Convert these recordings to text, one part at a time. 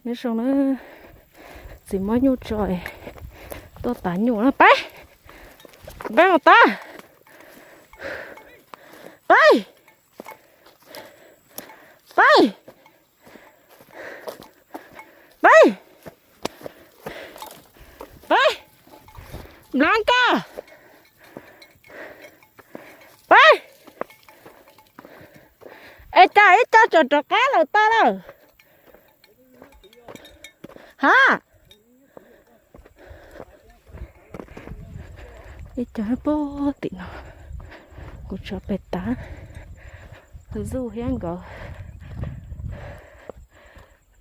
Nyob zoo na, txiv muab nyuj tso, tuaj tav nyuj na. Peb, peb mus tav. Peb, peb, peb, peb, Blanca, peb. Es cas ib co tseem rov qab lawm tas lawm? Ha, ib co puag tim no, kuv tso pem tav, zuj thiab nkawd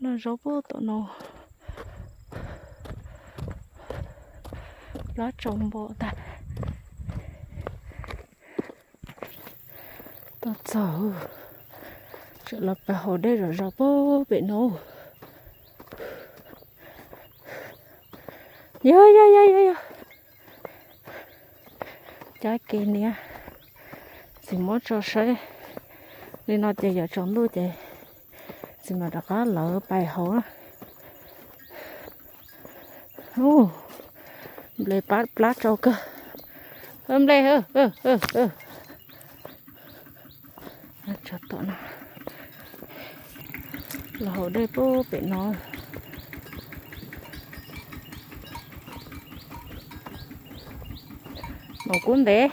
noj zaub puag tom no, plab tsau npo tag. Tuaj txog, tseem los pais haus dej zom zaws puag pem no. Yog yog yog yog yog, cab kev niab, txiv muab tso saib li no ces yuav tsaus ntuj ces txiv mam rov qab lawv pais haus. Nplej plab tsau kawg. Nplej, tsov tom no, los haus dej puag pem no. Maum kub ntev.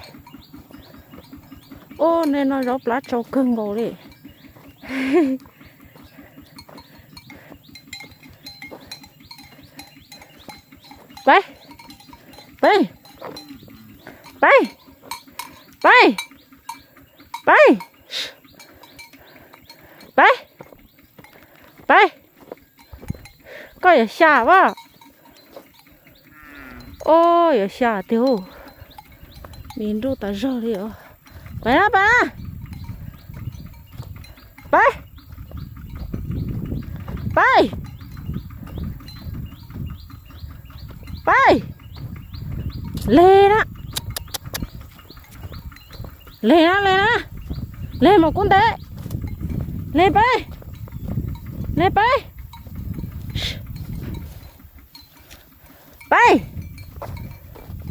Ub, nej noj zaub plab tsau kawg nkaus li. Peb, peb, peb, peb, peb, peb, peb. Koj yuav xya vas. Ub, yuav xya tiag. Mi nruj tas zog li os. Peb na, peb na. Peb, peb, peb. Leg na, leg na, leg na. Leg maum kub ntev. Leg peb, leg peb, peb,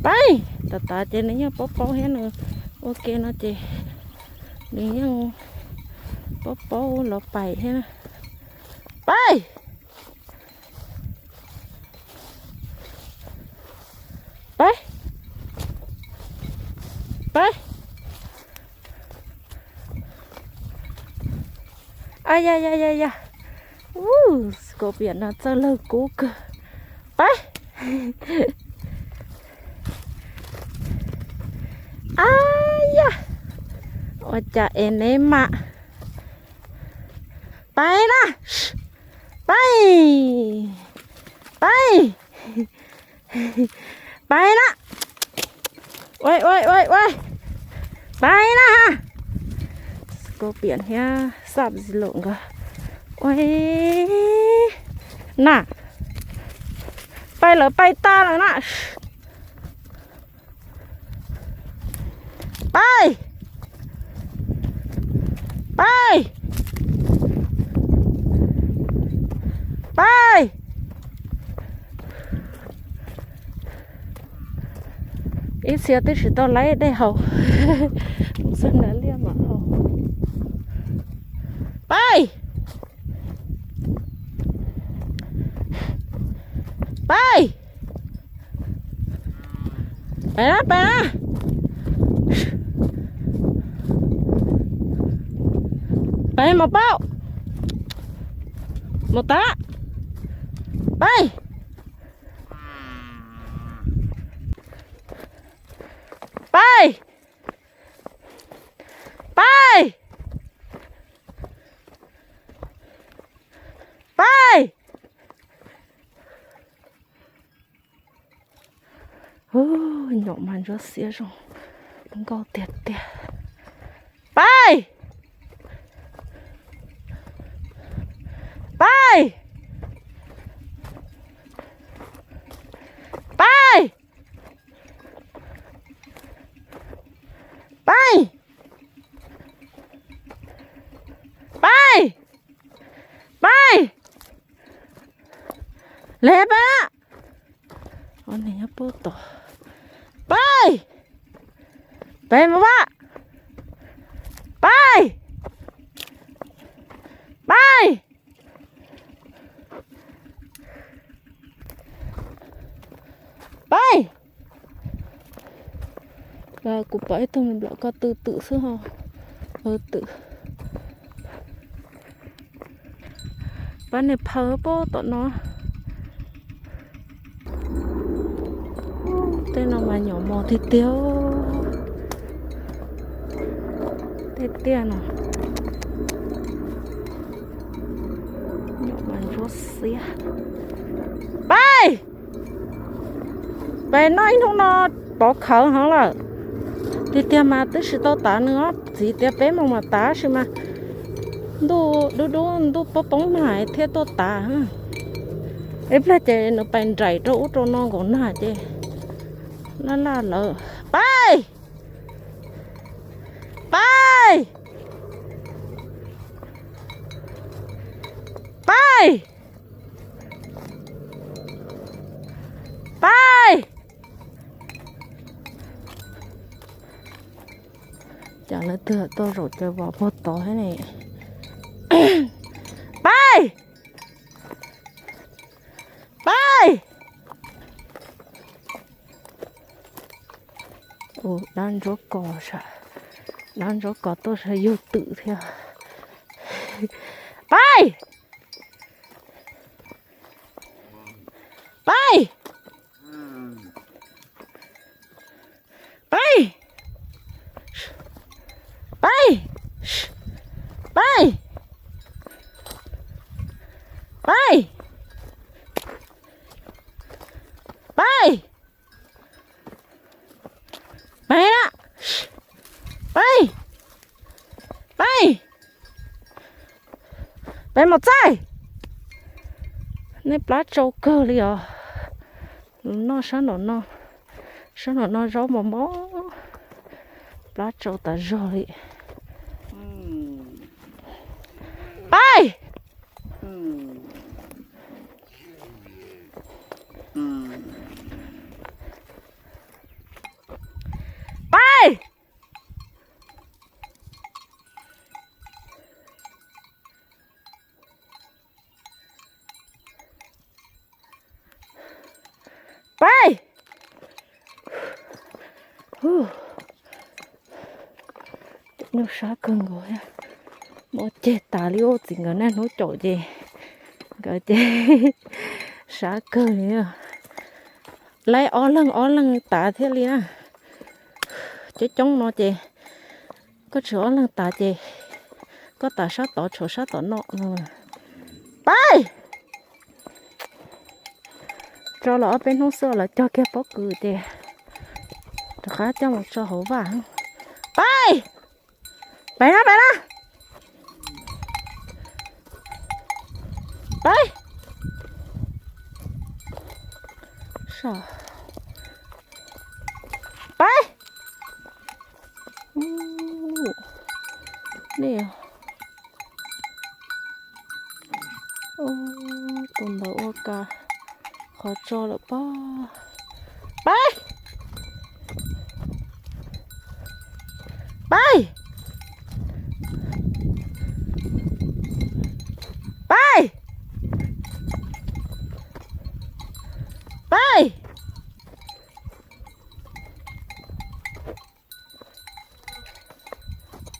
peb. Tam tas ces nws yeej paub paub thiab, nws ua ke no ces nws yeej paub paub los pais thiab. Peb, peb, peb. Ay ya ya ya ya. Ub, scorpion no txawj lawg kub kawg. Peb. Ay ya. Ua cas es neb mam. Peb na. Peb, peb, peb na. Ua ua ua ua. Peb na ha. Scorpion thiab sub zero nkawd. Ua na. Peb lawv peb tag lawm na. Peb, peb, peb. Ib txhia twb tsis tau laib dej haus, mus xwb na liaj mam haus. Peb, peb, peb na, peb na. Peb mus paub, mus tag. Peb, peb, peb, peb. Nyuam mas ntsuab xiab zoo nkauj tiag tiag. Peb, peb, peb, peb, peb. Lej peb na. Ob niag nyob pub tod. Peb. Peb mus vaj. Peb. Peb. Peb. Kuv pom ib tug nplam ko tw twm xwb ho. Twm. Pab niag phaw pub tom no. Tej no mas nyuam mos tiag tiag. Tej tiaj no nyuam mas ntsuab xiab. Peb. Peb noj ib hnub no pov khawv heev lawm. Tiag tiag mas twb tsis tau tav nws os, txiv tias peb moos mam tav sis mas ntuj dub dub ntuj poob poob mas thiaj tuaj tav. Ib pliag ces nws pais nraim rau ub rau no nkaus nag ces laj laj lawm. Peb. Peb. Peb. Peb. Cas lawv twb tuaj zaum caws vos puag tod thiab ne. Peb. Peb. Ua dab ntsuab kos, dab ntsuab kos tuaj saib yug twm thiab. Peb. Peb. Peb. Peb. Peb. Peb. Peb. Peb na. Peb. Peb. Peb mus txaij. Nej plab tsau kawg li os. Noj sab nraum no, sab nraum no zaub mos mos, plab tsau tas zog li. Peb. Peb. Peb. Nyuaj sab kawg nkaus, muab ceg tas li ub. Txiv nkawd niaj hnub caum ces nkawd ces sab kawg li. Laib ob leeg ob leeg tav thiaj li na. Coob coob no ces koj tsis ob leeg tav ces koj tav sab tod tshuav sab tom no no. Peb. Tso los ob peb hnub xwb lawv cog kiag pob kws ces rov qab coj mus tso hauv vaj. Peb. Peb na, peb na. Peb. Peb. Nej, tus ntawd ua cas qhov tso lawm pob. Peb. Peb. Peb. Peb.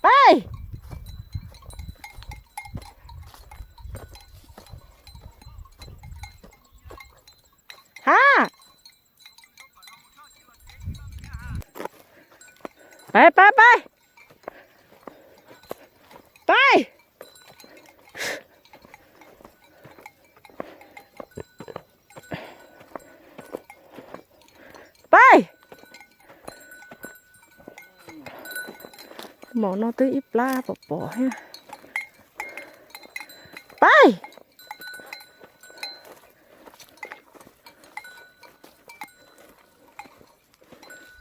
Peb. Ha. Peb, peb, peb. Peb. Peb. Mov no twb ib plab pom pom thiab. Peb.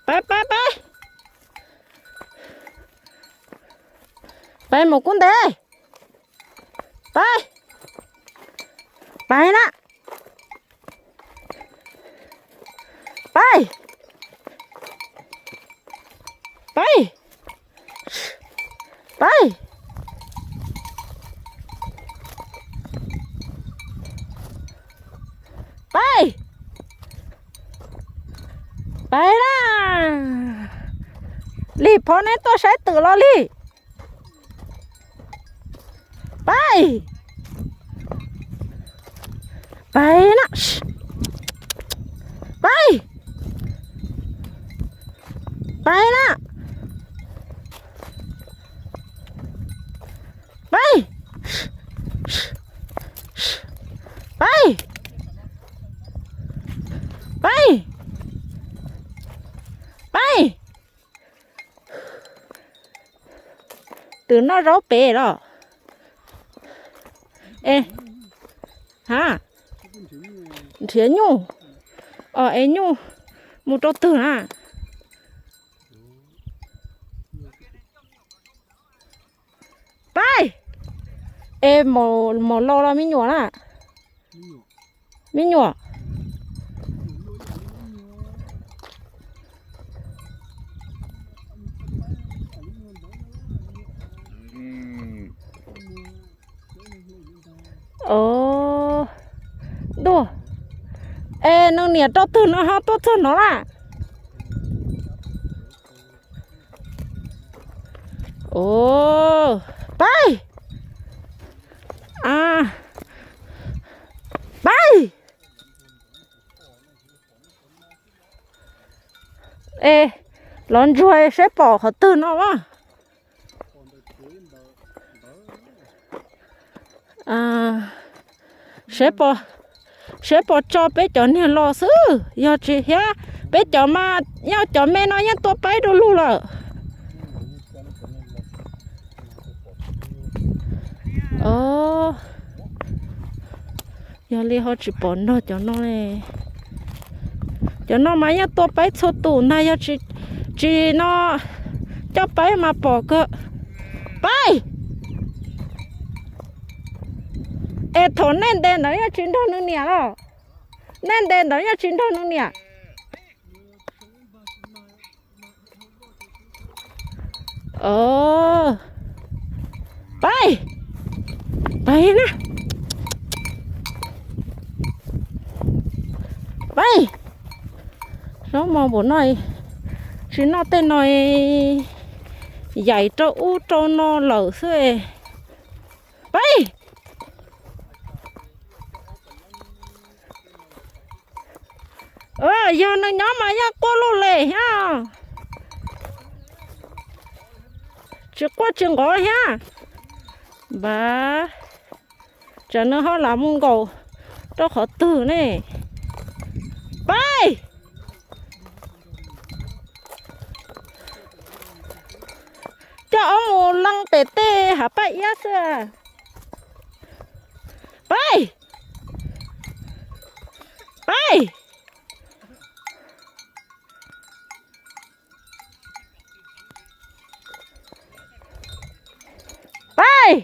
Peb, peb, peb. Peb mus kub ntev. Peb. Peb na. Peb, peb na. Lig Phov, neb tuaj saib twm los li? Peb, peb na. Peb, peb na. Peb, peb, peb, peb. Twm noj zaub pem los? E, ha, nrhiav nyuj. O, es nyuj mus rau twg na? Peb, es mos laus los me nyuam na? Me nyuam. O, dua. Es nws niam rau twg no ho tuaj txog no lawm? O, peb, a, peb. Es los ntsuag saib pom qhov twg no a? Saib pom, saib pom tso peb cov niag los xwb, yog tsis thiab peb cov mas, nyob cov me no yeej tua peb du lug lawm. O, yog li ho tsis pom nrog cov no. Cov no mas yeej tua peb txhua tus ntag, yog tsis, tsis no coj peb mas pom kawg. Peb, es thaum nej ntes ntawd yeej tsis nrog nws niam los? Nej ntes ntawd yeej tsis nrog nws niam? O, peb, peb na. Peb, zaub mos npaum no, tsis noj tej no, yaim rau ub rau no lawm xwb. Peb, yog nws nyob mas yeej quaj luj les thiab, tsis quaj tsis nqov thiab. Npab, tsam nws ho lam mus nkaum rau qhov twg ne. Peb, coj ob mus leej pem tej hav paj iab xwb. Peb, peb, peb.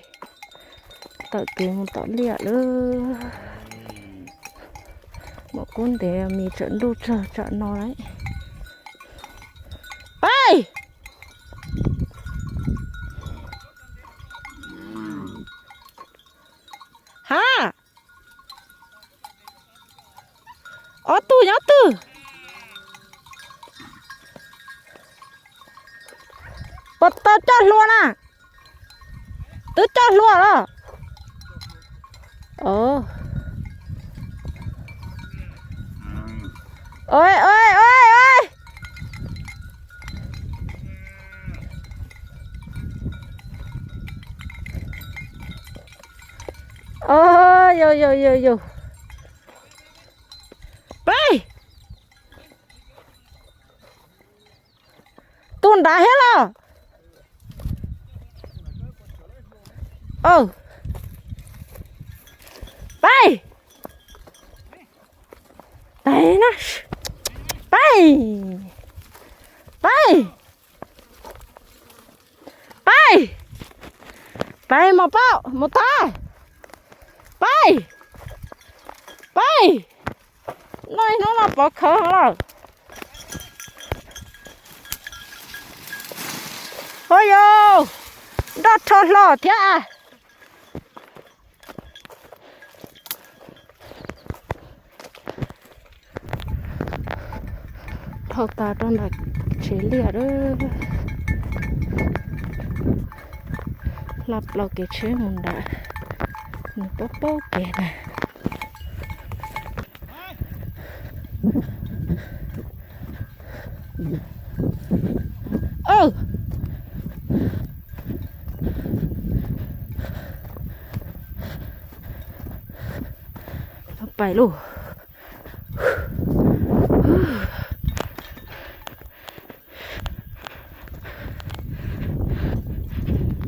Tawm kev mus tom liaj lawm. Mam kub ntev, me tsawm ntuj tsawg tsam no lawm. Peb, ha, ob tug nyob twg? Puas tau coj hlua na? Twb coj hlua los? Oi, oi, oi, oi. Yus, yus, yus, yus. Peb, tus nrad thiab los? Peb, peb na, peb, peb, peb, peb, mus pab, mus tag, peb, peb. Noj ib hnub no pov khawv lawm. Ua yus, nroj rho hlo thiab. Tau tas rau nram tsev liaj lawm. Hla plaws kev tsheb mus nram, nws paub paub kev na. Pais lauj.